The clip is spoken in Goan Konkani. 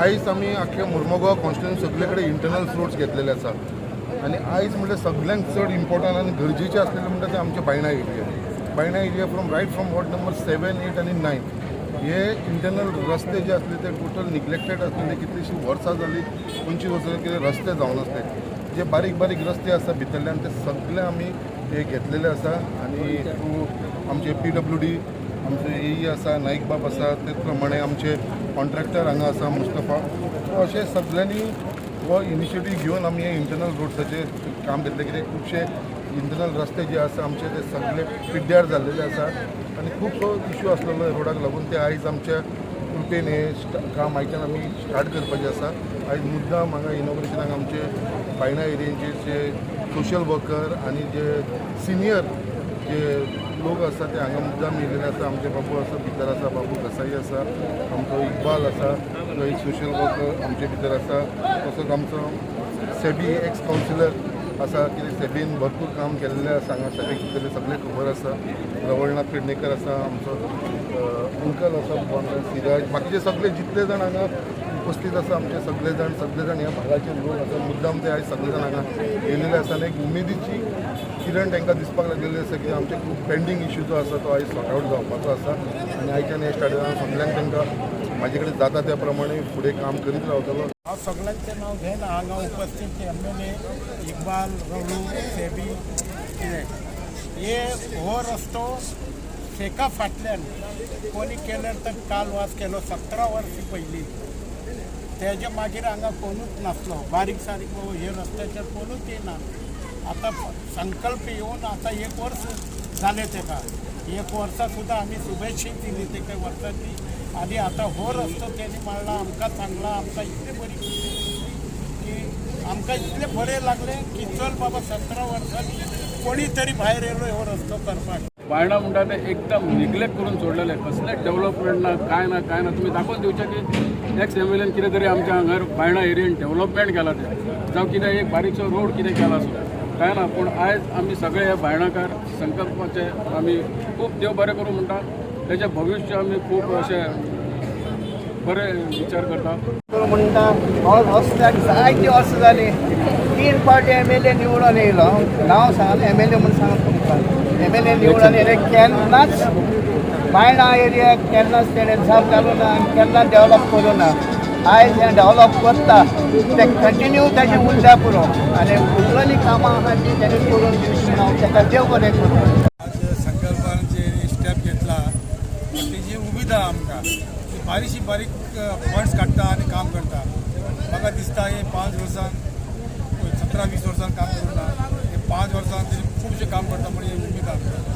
आयज आमी आख्खे मुर्मगांव कॉन्स्टिट्युएन्सी सगळे कडेन इंटरनल रोड्स घेतलेले आसा आनी आयज म्हणल्यार सगळ्यांत चड इम्पॉर्टंट आनी गरजेचे आसलेले म्हणटा ते आमचे Baina area. Baina area from right from ward number 7, 8 आनी 9 हे इंटरनल रस्ते जे आसले ते टोटल निग्लेक्टेड आसलेले. कितलीशीं वर्सां जालीं, 25 वर्सां कितें रस्ते जावनासले. जे बारीक बारीक रस्ते आसा भितरल्यान ते सगळे आमी हे घेतलेले आसा आनी थ्रू आमचे पीडब्ल्यूडी, आमचे एई आसा, नाईक बाब आसा, तेच प्रमाणे आमचे कॉन्ट्रॅक्टर हांगा आसा मुस्तफा. सो अशें सगळ्यांनी हो इनिशिएटीव घेवन आमी हे इंटरनल रोड्साचेर काम घेतलें, कित्याक खुबशे इंटरनल रस्ते जे आसा आमचे ते सगळे पिड्ड्यार जाल्लेले आसा आनी खुबसो इशू आसलेलो रोडाक लागून. ते आयज आमच्या कृपेन हे काम आयच्यान आमी स्टार्ट करपाचें आसा. आयज मुद्दाम हांगा इनॉग्रेशनाक आमचे बायणा एरियेचे जे सोशल वर्कर आनी जे सिनियर जे लोक आसा ते हांगा मुद्दाम येयलेले आसा. आमचे बाबू आसा, भितर आसा, बाबू कसाई आसा, आमचो इकबाल आसा, तो एक सोशल वर्कर आमचे भितर आसा. तसोच आमचो सेबी एक्स कावन्सिलर आसा, कितें सेबीन भरपूर काम केल्लें आसा हांगा. सेबीक भितरलें सगळें खबर आसा. रवळनाथ पेडणेकर आसा, आमचो अंकल आसा सिराज, बाकीचे सगळे जितले जाण हांगा उपस्थित आसा आमचे सगळे जाण, सगळे जाण ह्या भागाचे लोक आसा. मुद्दाम ते आयज सगळे जाण हांगा येयलेले आसा आनी एक उमेदीची किरण तांकां दिसपाक लागलेली आसा की आमचे खूब पेंडींग इशू जो आसा तो आयज सॉर्ट आवट जावपाचो आसा आनी आयच्यान हे स्टार्ट जावन सगळ्यांक तांकां म्हाजे कडेन जाता त्या प्रमाणे फुडें काम करीत रावतलो. हांव सगळ्यांचें नांव घेना. हांगा उपस्थित एमएलए इकबाल, रवळू, सेबी, कितें हे हो रस्तो शेका फाटल्यान कोणी केल्यार तर काल वास केलो 17 वर्सां पयलीं. तेजे मागीर हांगा कोणूच नासलो. बारीक सारीक हे रस्त्याचेर कोणूच येना. आतां संकल्प येवन आतां एक वर्स जालें तेका. एक वर्सा सुद्दां आमी शुभेच्छा दिली तेका वर्साची. आनी आतां हो रस्तो तेणी मांडला, आमकां सांगला. आमकां इतली बरी खुशी दिसली की आमकां इतलें बरें लागलें की चल बाबा, 17 वर्सांनी कोणी तरी भायर येयलो हो रस्तो करपाक. बायणा म्हणटा ते एकदम निग्लेक्ट करून सोडलेले. कसलेच डेव्हलपमेंट ना, काय ना, काय ना. तुमी दाखोवन दिवचें की एक्स एमएलएन कितें तरी आमच्या हांगर बायणा एरियेन डेव्हलपमेंट केला तें, जावं कितें एक बारीकसो रोड कितें केला आसूं, काय ना. पूण आयज आमी सगळे हे बायणाकार संकल्पाचे आमी खूब देव बरें करूं म्हणटा. तेजें भविश्य आमी खूब अशें बरें विचार करता. म्हणटा, हो रस्त्याक जायतीं वर्सां जालीं. तीन फावटी एमएलए निवडून येयलो. नांव सांग, एमएलए म्हूण सांग तुमकां. एमएलए निवडून येयले, केन्नाच बायणा एरियाक केन्नाच तेणें जाप घालूं ना आनी केन्ना डेवलप करूं ना. आयज हें डेवलप करता तें कंटिन्यू तेजें उरल्या पुरो आनी उरलेलीं कामां आहा तीं तेणें करून दिवची म्हणून हांव तेका देव बरें करूं. आज संकल्पान जे स्टेप घेतला, तेजी उमेद आहा आमकां. ती बारीकशी बारीक पॉयंट्स काडटा आनी काम करता. म्हाका दिसता हे 5 वर्सां, 17-20 वर्सां काम करूं ना, हे 5 वर्सां तेजें खुबशें काम करता म्हण ही उमेद आहा आमकां.